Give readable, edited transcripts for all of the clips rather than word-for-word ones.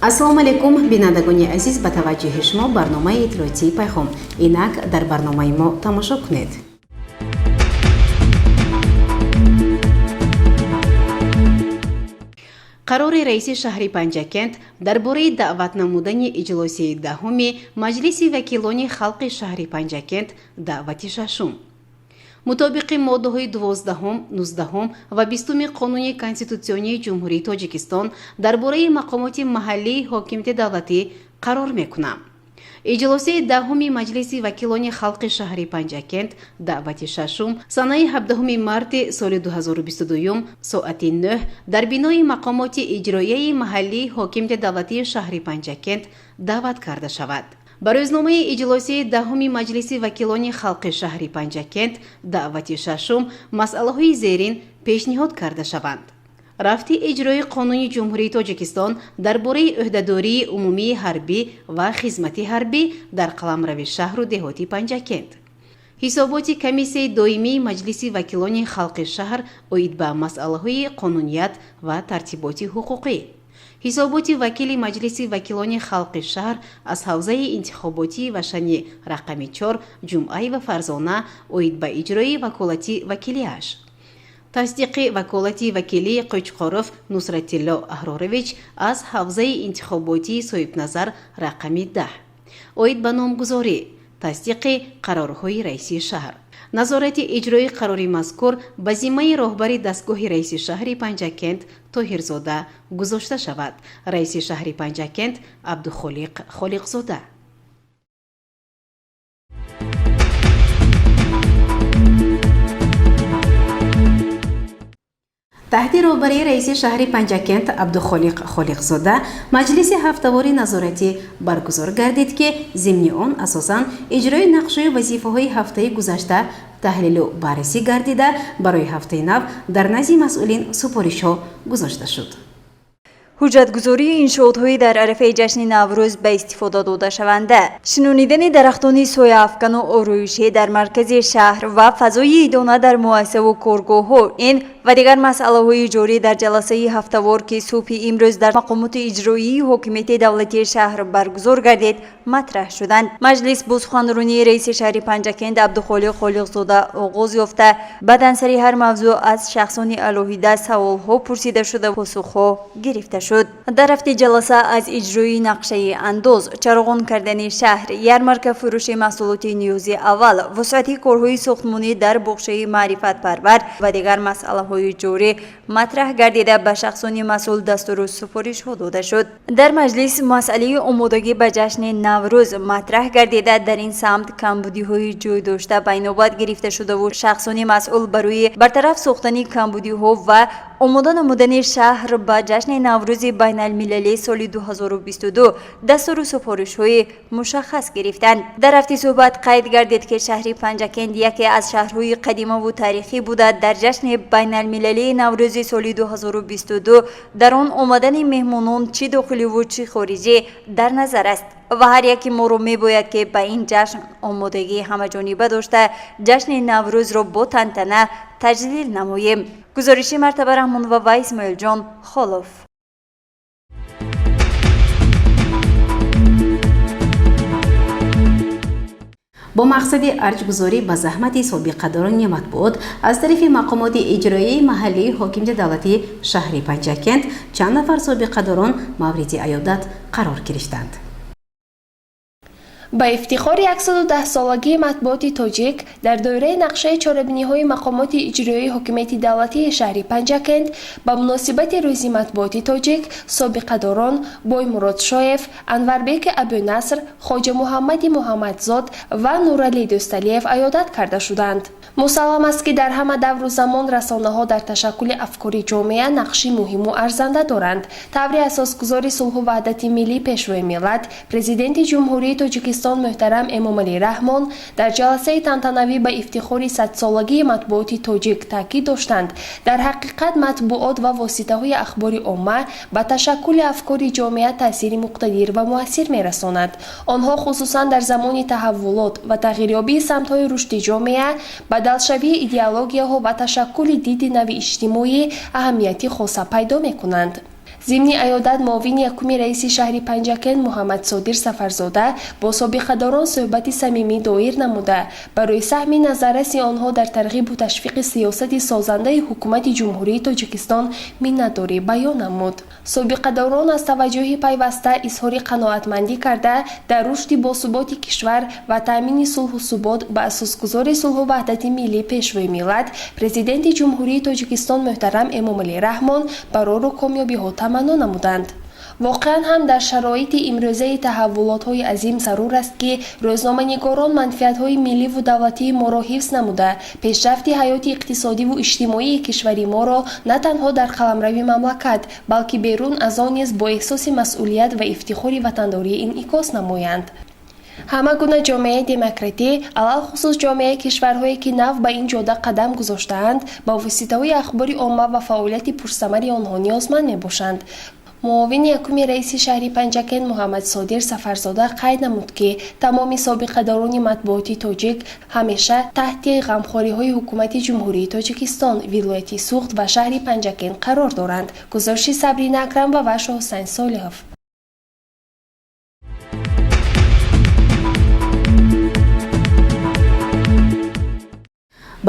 Ассалому алайкум, бинандагони азиз, ба таваҷҷӯҳи шумо барномаи иттилоотии Пайғом. Инак дар барномаи мо тамошо кунед. Қарори раиси шаҳри Панҷакент дар бораи даъват намудани иҷлосияи даҳуми Маҷлиси вакилони халқи шаҳри Панҷакент, даъвати шашум. Мутобиқи моддаҳои 12-ум, 19-ум ва 20-уми Қонуни Конститутсионии Ҷумҳурии Тоҷикистон дар бораи мақомоти маҳаллии ҳокимияти давлатӣ қарор мекунам. Иҷлосияи даҳуми Маҷлиси вакилони халқи шаҳри Панҷакент, даъвати шашум, санаи 17 марти соли 2022 соати 9 дар бинои мақомоти иҷроияи маҳаллии ҳокимияти давлатии шаҳри Панҷакент даъват карда шавад. Ба рӯзномаи иҷлосияи даҳуми Маҷлиси вакилони халқи шаҳри Панҷакент, даъвати шашум, масъалаҳои зерин пешниҳод карда шаванд: рафти иҷрои Қонуни Ҷумҳурии Тоҷикистон дар бораи ӯҳдадории умумии ҳарбӣ ва хизмати ҳарбӣ дар қаламрави шаҳру деҳоти Панҷакент, ҳисоботи Комиссияи доимии Маҷлиси вакилони халқи шаҳр оид ба масъалаҳои қонуният ва тартиботи ҳуқуқӣ, ҳисоботи вакили Маҷлиси вакилони халқи шаҳр аз ҳавзаи интихоботии Вашани рақами 4 Ҷумъаева Фарзона оид ба иҷрои ваколати вакилиаш, тасдиқи ваколати вакилии Қӯчқоров Нусратилло Аҳрорович аз ҳавзаи интихоботии Соҳибназар рақами 10 оид ба номгузорӣ, тасдиқи қарорҳои раиси шаҳр. Назорати иҷрои қарори мазкур ба зиммаи роҳбари дастгоҳи раиси шаҳри Панҷакент Тоҳирзода гузошта шавад. Раиси шаҳри Панҷакент Абдухолиқ Холиқзода. Таҳти роҳбарии раиси шаҳри Панҷакент Абдухолиқ Холиқзода маҷлиси ҳафтавори назоратӣ баргузор гардид, ки зимни он асосан иҷрои нақшаи вазифаҳои ҳафтаи гузашта таҳлилу баррасӣ гардида, барои ҳафтаи нав дар назди масъулин супоришҳо гузошта шуд. Ҳуҷҷатгузории иншоотҳои дар арафаи ҷашни Наврӯз ба истифода додашаванда, шинонидани дарахтони сояафкану ороишӣ дар маркази шаҳр ва фазои идона дар муассисаву коргоҳҳо, ин ва дигар масъалаҳои ҷорӣ дар ҷаласаи ҳафтавор, ки субҳи имрӯз дар мақомоти иҷроии ҳокимияти давлатии шаҳр баргузор гардид, матраҳ шуданд. Маҷлис бо суханронии раиси шаҳри Панҷакент Абдухолиқ Холиқзода оғоз ёфта, баъдан сари ҳар мавзӯъ аз шахсони алоҳида саволҳо пурсида шуда, посухҳо гирифта шуд. Дар рафти ҷаласа аз иҷрои нақшаи андоз, чароғон кардани шаҳр, ярмарка фурӯши маҳсулоти ниёзи аввал, вусъати корҳои сохтмонӣ дар боғчаи маърифатпарвар ва дигар масъалаҳои ҷорӣ матраҳ гардида, ба шахсони масъул дастуру супоришҳо дода шуд. Дар маҷлис масъалаи омодагӣ ба ҷашни Наврӯз матраҳ гардида, дар ин самт камбудиҳои ҷой дошта ба инобат гирифта шудаву шахсони масъул барои бартараф сохтани камбудиҳо ва омода намудани шаҳр ба ҷашни Наврӯзи байналмилалии соли 2022 дастуру супоришҳои мушаххас гирифтанд. Дар рафти суҳбат қайд гардид, ки шаҳри Панҷакент яке аз шаҳрҳои қадимаву таърихӣ буда, дар ҷашни байналмилалии Наврӯзи соли 2022 дар он омадани меҳмонон, чӣ дохиливу чӣ хориҷӣ, дар назар аст ва ҳар яке моро мебояд, ки ба ин ҷашн омодагии ҳамаҷониба дошта, ҷашни Наврӯзро бо тантана таҷлил намоем. Гузориши Мартаба Раҳмонова ва Исмоилҷон Холов. Бо мақсади арҷгузорӣ ба заҳмати собиқадорони матбуот аз тарафи мақомоти иҷроияи маҳаллии ҳокимияти давлатии шаҳри Панҷакент чанд нафар собиқадорон мавриди аёдат қарор гирифтанд. Ба ифтихори 110-солагии матбуоти тоҷик дар доираи нақшаи чорабиниҳои мақомоти иҷроии ҳокимияти давлатии шаҳри Панҷакент ба муносибати Рӯзи матбуоти тоҷик собиқадорон Боймурод Шоев, Анварбеки Абӯнаср, Хоҷа Муҳаммади Муҳаммадзод ва Нуралӣ Дӯсталиев аёдат карда шуданд. Мусаллам аст, ки дар ҳама давру замон расонаҳо дар ташаккули афкори ҷомеа нақши муҳиму арзанда доранд. Таври асосгузори сулҳу ваҳдати миллӣ, Пешвои миллат, Президенти Ҷумҳурии Тоҷикистон Тоҷикистон муҳтарам Эмомалӣ Раҳмон дар ҷаласаи тантанавӣ ба ифтихори садсолагии матбуоти тоҷик таъкид доштанд, дар ҳақиқат матбуот ва воситаҳои ахбори омма ба ташаккули афкори ҷомеа таъсири муқтадир ва муассир мерасонад. Онҳо хусусан дар замони таҳаввулот ва тағйирёбии самтҳои рушди ҷомеа, бадалшавии идеологияҳо ва ташаккули диди нави иҷтимоӣ аҳамияти хоса пайдо мекунанд. Зимни аёдат муовини якуми раиси шаҳри Панҷакент Муҳаммадсодир Сафарзода бо собиқадорон суҳбати самимӣ доир намуда, барои саҳми назарраси онҳо дар тарғибу ташвиқи сиёсати созандаи Ҳукумати Ҷумҳурии Тоҷикистон миннатдорӣ баён намуд. Собиқадорон аз таваҷҷӯҳи пайваста изҳори қаноатмандӣ карда, дар рушди босуботи кишвар ва таъмини сулҳу субот ба асосгузори сулҳу ваҳдати миллӣ, Пешвои миллат, Президенти Ҷумҳурии Тоҷикистон муҳтарам Эмомалӣ Раҳмон барору комёбиҳо таманно намуданд. Воқеан ҳам, дар шароити имрӯзаи таҳаввулотҳои азим зарур аст, ки рӯзноманигорон манфиатҳои милливу давлатии моро ҳифз намуда, пешрафти ҳаёти иқтисодиву иҷтимоии кишвари моро на танҳо дар қаламрави мамлакат, балки берун аз он низ бо эҳсоси масъулият ва ифтихори ватандорӣ инъикос намоянд. Ҳама гуна ҷомеаи демократӣ, алалхусус ҷомеаи кишварҳое, ки нав ба ин ҷода қадам гузоштаанд, ба воситаҳои ахбори омма ва фаъолияти пурсамари онҳо ниёзманд мебошанд. Муовини якуми раиси шаҳри Панҷакент Муҳаммадсодир Сафарзода қайд намуд, ки тамоми собиқадорони матбуоти тоҷик ҳамеша таҳти ғамхориҳои Ҳукумати Ҷумҳурии Тоҷикистон, вилояти Суғд ва шаҳри Панҷакент қарор доранд. Гузориши Сабрина Акрамова ва Шоҳусайн Солиҳов.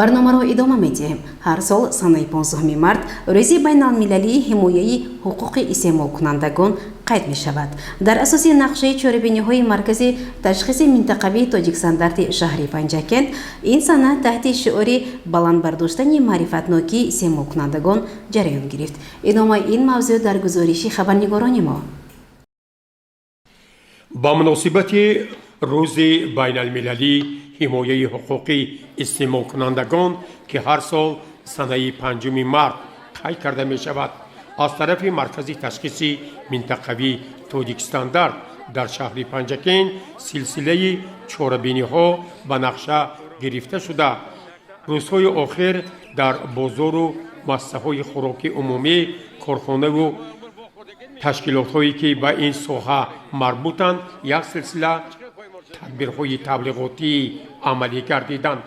Барномаро идома медиҳем. Ҳар сол санаи 15 март рӯзи байналмилалии ҳимояи ҳуқуқи истеъмолкунандагон қайд мешавад. Дар асоси нақшаи чорабиниҳои Маркази ташхиси минтақавии Тоҷикстандарти шаҳри Панҷакент ин сана таҳти шиори баланд бардоштани маърифатнокии истеъмолкунандагон ҷараён гирифт. Идомаи ин мавзӯъ дар гузориши хабарнигорони мо. Ба муносибати рӯзи байналмилалии ҳимояи ҳуқуқи истеъмолкунандагон, ки ҳар сол санаи 5 март қайд карда мешавад, аз тарафи Маркази ташхиси минтақавии Тоҷикстандарт дар шаҳри Панҷакент силсилаи чорабиниҳо ба нақша гирифта шуда, рӯзҳои охир дар бозору муассисаҳои хӯроки умумӣ, корхонаву ташкилотҳое, ки ба ин соҳа марбутанд, як силсила тадбирҳои таблиғотӣ амалӣ гардиданд.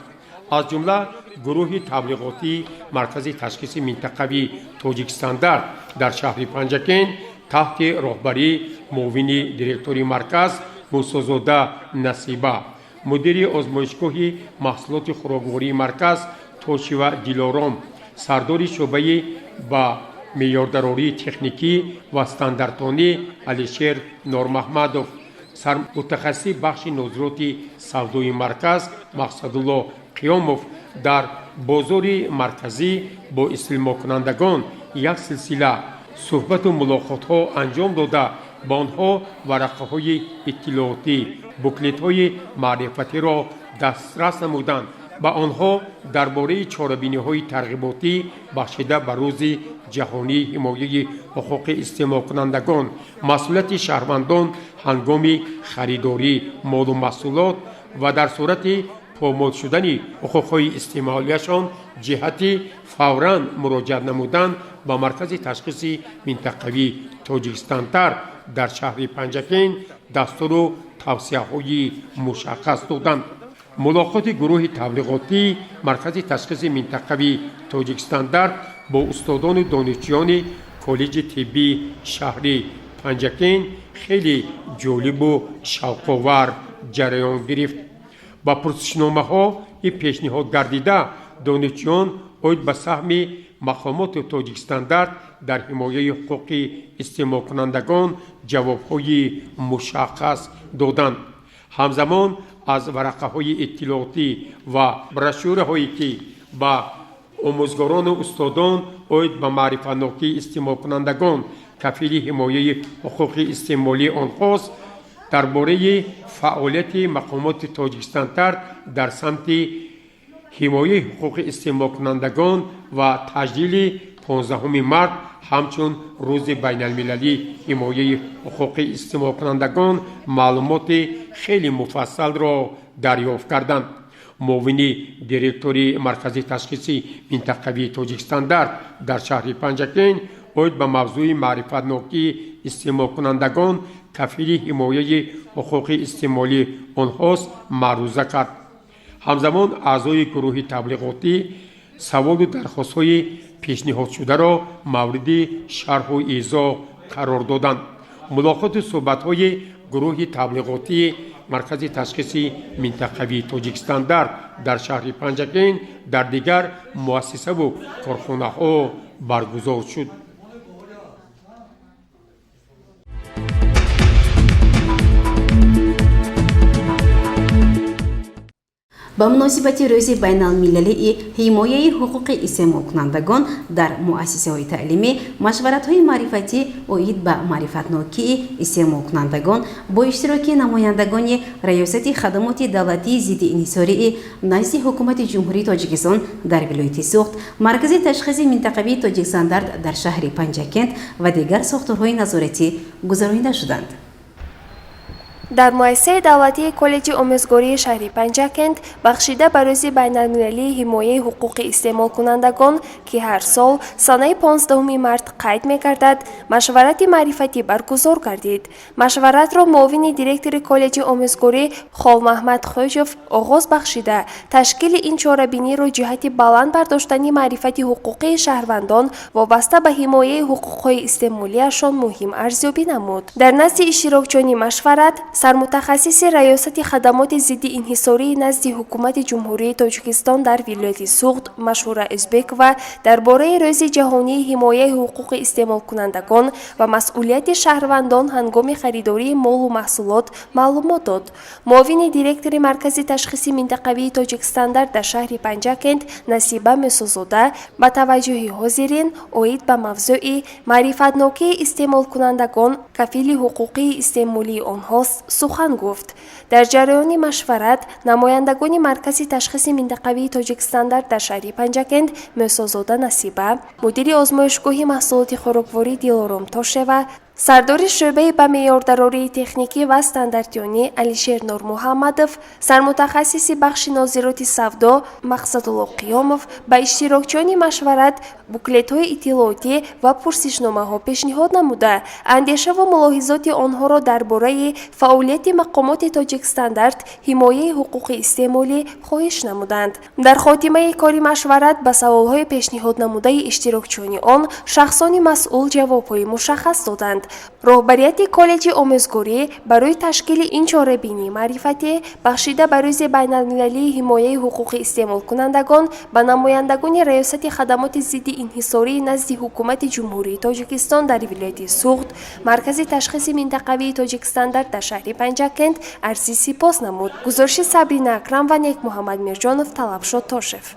Аз ҷумла гурӯҳи таблиғотии Маркази ташхиси минтақавии Тоҷикстандарт дар шаҳри Панҷакент таҳти роҳбарии муовини директори марказ Мусозода Насиба, мудири озмоишгоҳи маҳсулоти хӯроквории марказ Тошива Дилором, сардори шӯъбаи ба меъёрдарории техникӣ ва стандартонӣ Алишер Нормаҳмадов, сармутахассиси бахши нозироти савдои марказ Мақсадулло Қиёмов дар бозори марказӣ бо истеъмолкунандагон як силсила суҳбату мулоқотҳо анҷом дода, ба онҳо варақаҳои иттилоотӣ, буклетҳои маърифатиро дастрас намуданд. Ба онҳо дар бораи чорабиниҳои тарғиботӣ, бахшида ба рӯзи ҷаҳонии ҳимояи ҳуқуқи истеъмолкунандагон, масъулияти шаҳрвандон ҳангоми харидории молу маҳсулот ва дар сурати помол шудани ҳуқуқҳои истеъмолияшон ҷиҳати фавран муроҷиат намудан ба Маркази ташхиси минтақавии Тоҷикстандарт дар шаҳри Панҷакент дастуру тавсияҳои мушаххас доданд. Мулоқоти гурӯҳи таблиғотии Маркази ташхиси минтақавии Тоҷикстандарт бо устодону донишҷӯёни коллеҷи тиббии шаҳри Панҷакент хеле ҷолибу шавқовар ҷараён гирифт. Ба пурсишномаҳои пешниҳод гардида донишҷӯён оид ба саҳми мақомоти Тоҷикстандарт дар ҳимояи ҳуқуқи истеъмолкунандагон ҷавобҳои мушаххас доданд. Ҳамзамон аз варақаҳои иттилоотӣ ва брошюраҳое, ки ба омӯзгорону устодон оид ба маърифатнокии истеъмолкунандагон, кафили ҳимояи ҳуқуқи истеъмолии онҳост, дар бораи фаъолияти мақомоти Тоҷикстандарт дар самти ҳимояи ҳуқуқи истеъмолкунандагон ва таҷлили 15 март ҳамчун рӯзи байналмилалии ҳимояи ҳуқуқи истеъмолкунандагон маълумоти хеле муфассалро дарёфт карданд. Муовини директори Маркази ташхиси минтақавии Тоҷикстандарт дар шаҳри Панҷакент оид ба мавзӯи маърифатнокии истеъмолкунандагон кафили ҳимояи ҳуқуқи истеъмолии онҳост маъруза кард. Ҳамзамон аъзои гурӯҳи таблиғотӣ саволу дархостҳои пешниҳодшударо мавриди шарҳу изоҳ қарор доданд. Мулоқоту суҳбатҳои гурӯҳи таблиғотии Маркази ташхиси минтақавии Тоҷикстандарт дар шаҳри Панҷакент дар дигар муассисаву корхонаҳо баргузор шуд. Ба муносибати рӯзи байналмилалии ҳимояи ҳуқуқи истеъмолкунандагон дар муассисаҳои таълимӣ машваратҳои маърифатӣ оид ба маърифатнокии истеъмолкунандагон бо иштироки намояндагони Раёсати хадамоти давлатии зидди инҳисории назди Ҳукумати Ҷумҳурии Тоҷикистон дар вилояти Суғд, Маркази ташхиси минтақавии Тоҷикстандарт дар шаҳри Панҷакент ва дигар сохторҳои назоратӣ гузаронида шуданд. Дар муассисаи давлатии коллеҷи омӯзгории шаҳри Панҷакент бахшида ба рӯзи байналмилалии ҳимояи ҳуқуқи истеъмолкунандагон, ки ҳар сол санаи 15 март қайд мегардад, машварати маърифатӣ баргузор гардид. Машваратро муовини директори коллеҷи омӯзгорӣ Холмаҳмад Хоҷов оғоз бахшида, ташкили ин чорабиниро ҷиҳати баланд бардоштани маърифати ҳуқуқии шаҳрвандон вобаста ба ҳимояи ҳуқуқҳои истеъмолиашон муҳим арзёбӣ намуд. Дар назди иштирокчиёни машварат сармутахассиси Раёсати хадамоти зидди инҳисории назди Ҳукумати Ҷумҳурии Тоҷикистон дар вилояти Суғд Машҳура Ӯзбекова дар бораи рӯзи ҷаҳонии ҳимояи ҳуқуқи истеъмолкунандагон ва масъулияти шаҳрвандон ҳангоми харидории молу маҳсулот маълумот дод. Муовини директори Маркази ташхиси минтақавии Тоҷикстандарт дар шаҳри Панҷакент Насиба Мусозода ба таваҷҷӯҳи ҳозирин оид ба мавзӯи маърифатнокии истеъмолкунандагон кафили ҳуқуқии истеъмолии онҳост сухан гуфт. Дар ҷараёни машварат намояндагони Маркази ташхиси минтақавии Тоҷикстандарт дар шаҳри Панҷакент Мусозода Насиба, мудири озмоишгоҳи маҳсулоти хӯрокворӣ Дилором Тошева, сардори шӯъбаи ба меъёрдарории техникӣ ва стандартёнӣ Алишер Нурмуҳаммадов, сармутахассиси бахши нозироти савдо Мақсадулло Қиёмов ба иштирокчиёни машварат буклетҳои иттилоотӣ ва пурсишномаҳо пешниҳод намуда, андешаву мулоҳизоти онҳоро дар бораи фаъолияти мақомоти Тоҷикстандарт ҳимояи ҳуқуқи истеъмолӣ хоҳиш намуданд. Дар хотимаи кори машварат ба саволҳои пешниҳоднамудаи иштирокчиёни он шахсони масъул ҷавобҳои мушаххас доданд. Роҳбарияти коллеҷи омӯзгорӣ барои ташкили ин чорабинии маърифатӣ бахшида ба рӯзи байналмилалии ҳимояи ҳуқуқи истеъмолкунандагон ба намояндагони Раёсати хадамоти зидди инҳисории назди Ҳукумати Ҷумҳурии Тоҷикистон дар вилояти Суғд, Маркази ташхиси минтақавии Тоҷикстандарт дар шаҳри Панҷакент арзи сипос намуд. Гузориши Сабрина Акрам ва Некмуҳаммад Мирҷонов, Талабшод Тошев.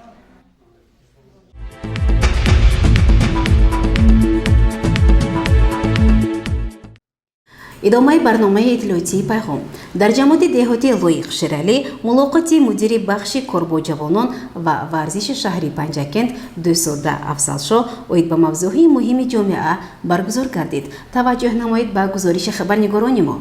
Идомаи барномаи иттилоотии пайғом. Дар ҷамоати деҳоти Лоиқ Шералӣ мулоқоти мудири бахши кор бо ҷавонон ва варзиши шаҳри Панҷакент Дӯстзода Афзалшоҳ оид ба мавзӯъҳои муҳими ҷомеа баргузор гардид. Таваҷҷӯҳ намоед ба гузориши хабарнигорони мо.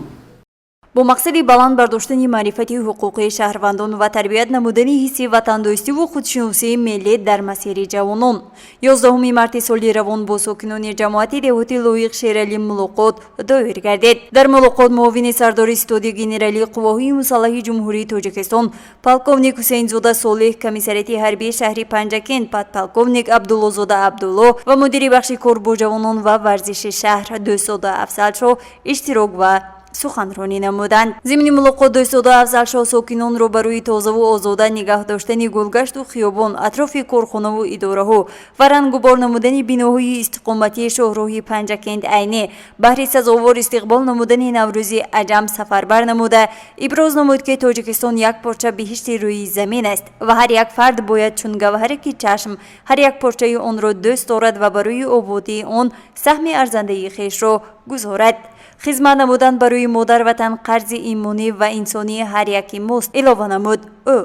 Бо мақсади баланд бардоштани маърифати ҳуқуқии шаҳрвандон ва тарбият намудани ҳисси ватандӯстиву худшиносии миллӣ дар масири ҷавонон, 11 марти соли равон бо сокинони ҷамоати деҳоти Лоиқ Шералӣ мулоқот доир гардид. Дар мулоқот муовини сардори ситоди генералии қувваҳои мусаллаҳи Ҷумҳурии Тоҷикистон полковник Ҳусейнзода Солеҳ, комиссариати ҳарбии шаҳри Панҷакент подполковник Абдуллозода Абдулло ва мудири бахши кор бо ҷавонон ва варзиши шаҳр Дӯстзода Афзалшоҳ иштирок ва суханронӣ намуданд. Зимни мулоқот Дӯстзода Афзалшоҳ сокинонро барои тозаву озода нигаҳ доштани гулгашту хиёбон, атрофи корхонаву идораҳо ва рангубор намудани биноҳои истиқоматии шоҳроҳи Панҷакент Айнӣ баҳри сазовор истиқбол намудани Наврӯзи аҷам сафарбар намуда, иброз намуд, ки Тоҷикистон як порча биҳишти рӯи замин аст ва ҳар як фард бояд чун гавҳаре ки чашм ҳар як порчаи онро дӯст дорад ва барои ободии он саҳми арзандаи хешро гузорад. Хизмат намудан барои модар ватан қарзи имонӣ ва инсонии ҳар яки мост, илова намуд ӯ.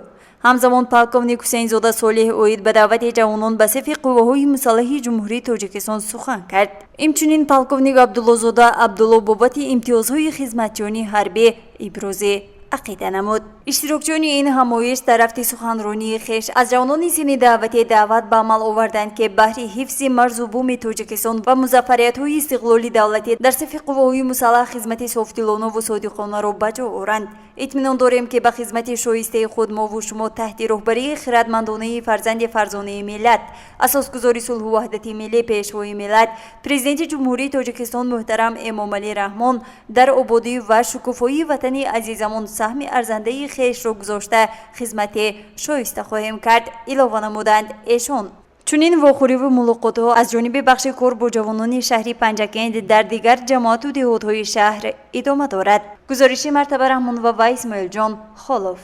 Ҳамзамон полковник Ҳусейнзода Солеҳ оид ба даъвати ҷавонон ба сафи қувваҳои мусаллаҳи Ҷумҳурии Тоҷикистон сухан кард. Инчунин полковник Абдуллозода Абдулло бобати имтиёзҳои хизматчиёни ҳарбӣ ибрози ақида намуд. Иштирокчиёни ин ҳамоиш дар рафти суханронии хеш аз ҷавонони синни даъватӣ даъват ба амал оварданд, ки баҳри ҳифзи марзу буми Тоҷикистон ва музаффариятҳои истиқлоли давлатӣ дар сафи қувваҳои мусаллаҳ хизмати софдилонаву содиқонаро ба ҷо оранд. Итминон дорем, ки ба хизмати шоистаи худ мову шумо таҳти роҳбарии хиратмандонаи фарзанди фарзонаи миллат, асосгузори сулҳу ваҳдати миллӣ, Пешвои миллат, Президенти Ҷумҳурии Тоҷикистон муҳтарам Эмомалӣ Раҳмон дар ободӣ ва шукуфоии ватани азизамон саҳми арзандаи хешро гузошта, хизмати шоиста хоҳем кард, илова намуданд эшон. Чунин вохӯриву мулоқотҳо аз ҷониби бахши кор бо ҷавонони шаҳри Панҷакент дар дигар ҷамоату деҳотҳои шаҳр идома дорад. Гузориши Мартаба Раҳмонова ва Исмоилҷон Холов.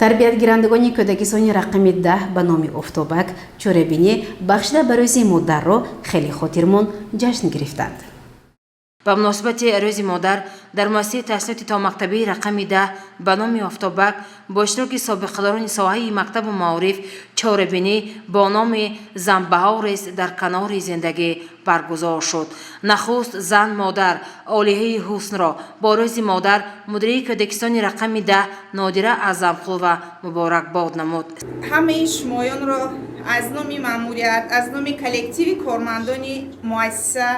Тарбиятгирандагони кӯдакистони рақами 10 ба номи Офтобак чорабинӣ бахшида ба Рӯзи модарро хеле хотирмон ҷашн гирифтанд. Ба муносибати Рӯзи модар дар муассисаи таҳсилоти томактабии рақами 10 ба номи Офтобак бо иштироки собиқадорони соҳаи мактабу маориф чорабинӣ бо номи «Занбаҳорест дар канори зиндагӣ» баргузор шуд. Нахуст зан, модар, олиҳаи ҳуснро бо Рӯзи модар мудири кӯдакистони рақами 10 Нодира Аъзамқулова муборакбод намуд. Ҳамаи шумоёнро аз номи маъмурият, аз номи коллективи кормандони муассиса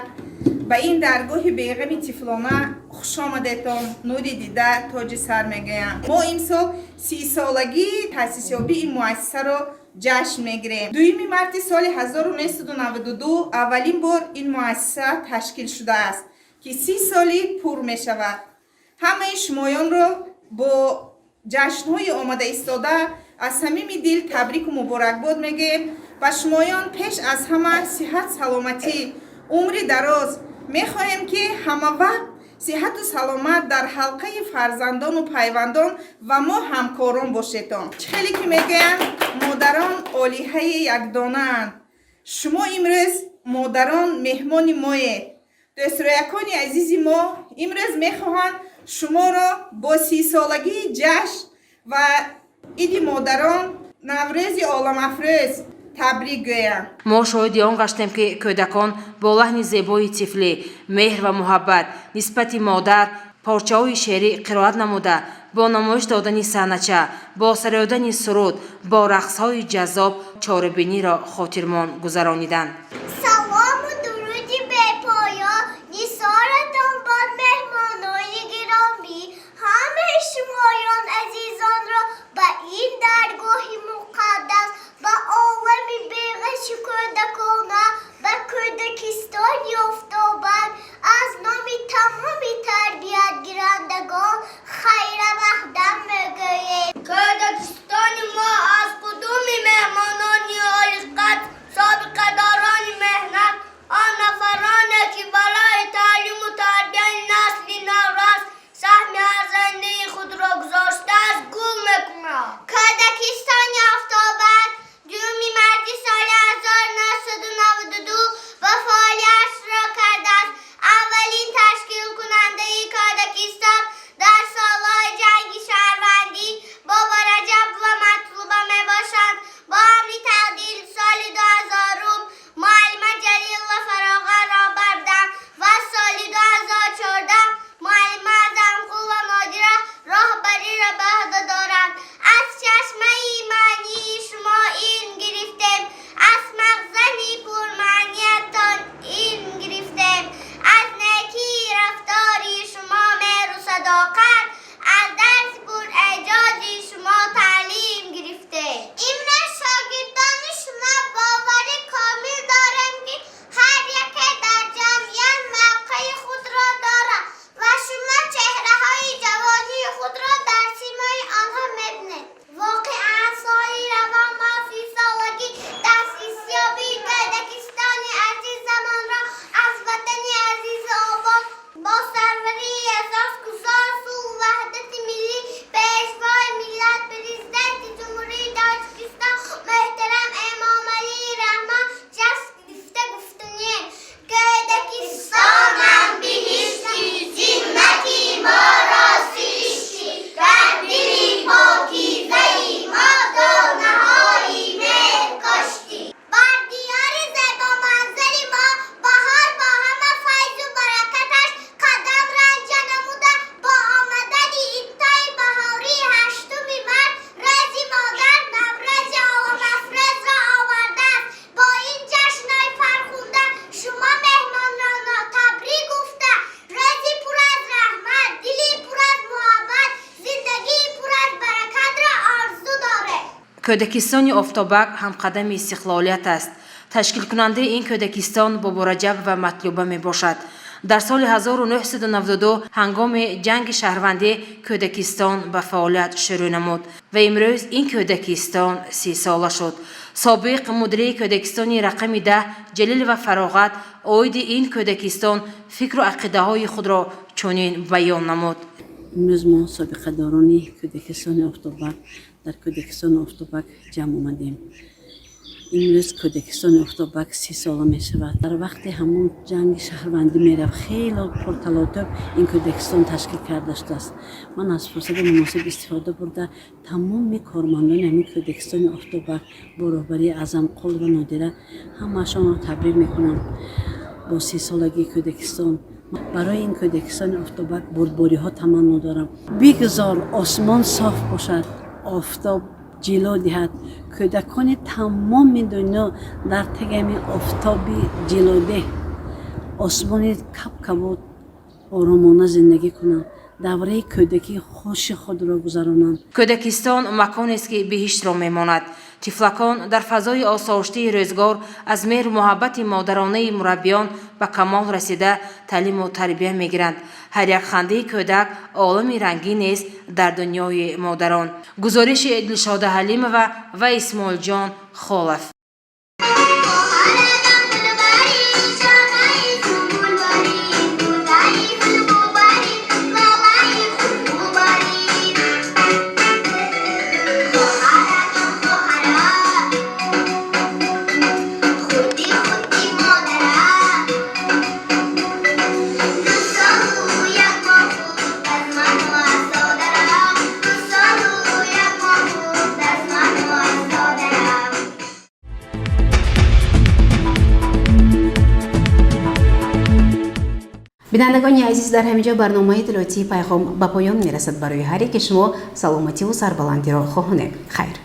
ба ин даргоҳи беғами тифлона хушомадетон, нури дида, тоҷи сар мегӯям. Мо имсол 30-солагии таъсисёбии ин муассисаро ҷашн мегирем. 2 марти соли 1992 аввалин бор ин муассиса ташкил шудааст, ки 30 соли пур мешавад. Ҳамаи шумоёнро бо ҷашнҳои омада истода аз самими дил табрику муборакбод мегӯем. Ба шумоён пеш аз ҳама сиҳат, саломатӣ, умри дароз мехоҳем, ки ҳамавақт сиҳату саломат дар ҳалқаи фарзандону пайвандон ва мо ҳамкорон бошедон. Чӣ хеле ки мегӯянд, модарон олиҳаи якдонаанд. Шумо имрӯз, модарон, меҳмони моед. Дӯстрӯякони азизи мо имрӯз мехоҳанд шуморо бо 30-солагии ҷашн ва иди модарон, Наврӯзи оламафрӯз табрик гӯям. Мо шоҳиди он гаштем, ки кӯдакон бо лаҳни зебои тифлӣ, меҳр ва муҳаббат нисбати модар порчаҳои шеърӣ қироат намуда, бо намоиш додани саҳнача, бо сароядани суруд, бо рақсҳои ҷаззоб чорабиниро хотирмон гузарониданд. Салому дуруди бепоён нисоратон бод, меҳмонони гиромӣ. Ҳамаи шумоён азизонро ба ин даргоҳи муқаддас, ба олами беғаши кӯдакона, ба кӯдакистони Офтобак аз номи тамоми тарбиятгирандагон хайрамақдам мегӯем. Кӯдакистони мо аз қудуми меҳмонони олиқадр, собиқадорони Кӯдакистони Офтобак ҳамқадами истиқлолият аст. Ташкилкунандаи ин кӯдакистон Бобораҷаб ва Матлуба мебошад. Дар соли 1992 ҳангоми ҷанги шаҳрвандӣ кӯдакистон ба фаъолият шурӯъ намуд ва имрӯз ин кӯдакистон 30-сола шуд. Собиқ мудири кӯдакистони рақами 10 Ҷалилова Фароғат оиди ин кӯдакистон фикру ақидаҳои худро чунин баён намуд. Имрӯз мо, собиқадорони кӯдакистони Офтобак, дар кӯдакистони Офтобак ҷамъ омадем. Имрӯз кӯдакистони Офтобак 30 сола мешавад. Дар вақти ҳамон ҷанги шаҳрвандӣ мерафт, хело пурталотуб ин кӯдакистон ташкил карда шудааст. Ман аз фурсати муносиб истифода бурда, тамоми кормандони ҳамин кӯдакистони Офтобак бо роҳбарии Аъзамқул ва Нодира, ҳамаашонро табрик мекунам бо 30-солагии кӯдакистон. Барои ин кӯдакистони Офтобак бурдбориҳо таманно дорам. Бигзор осмон соф бошад, офтоб ҷило диҳад, кӯдакони тамоми дунё дар тагами офтоби ҷилодеҳ, осмони кабкабуд оромона зиндагӣ кунанд, давраи кӯдакии хуши худро гузаронанд. Кӯдакистон маконест, ки биҳиштро мемонад. Тифлакон дар фазои осоиштаи рӯзгор аз меҳру муҳаббати модаронаи мураббиён ба камол расида, таълиму тарбия мегиранд. Ҳар як хандаи кӯдак олами рангинест дар дунёи модарон. Гузориши Дилшода Ҳалимова ва Исмоилҷон Холов. Хоҳарагам гулбари, шонаи сумбулбари, будаи хушбӯбари, лолаи хушбӯбари. Хоҳарагам, хоҳара, худи худи модара, 2 солу 1 моҳ буд аз ману аз додарам, 2 солу 1 моҳ буд аз ману аз додарам. Бинандагони азиз, дар ҳамин ҷо барномаи иттилоотии Пайғом ба поён мерасад. Барои ҳар яке шумо саломативу сарбаландиро хоҳонем. Хайр.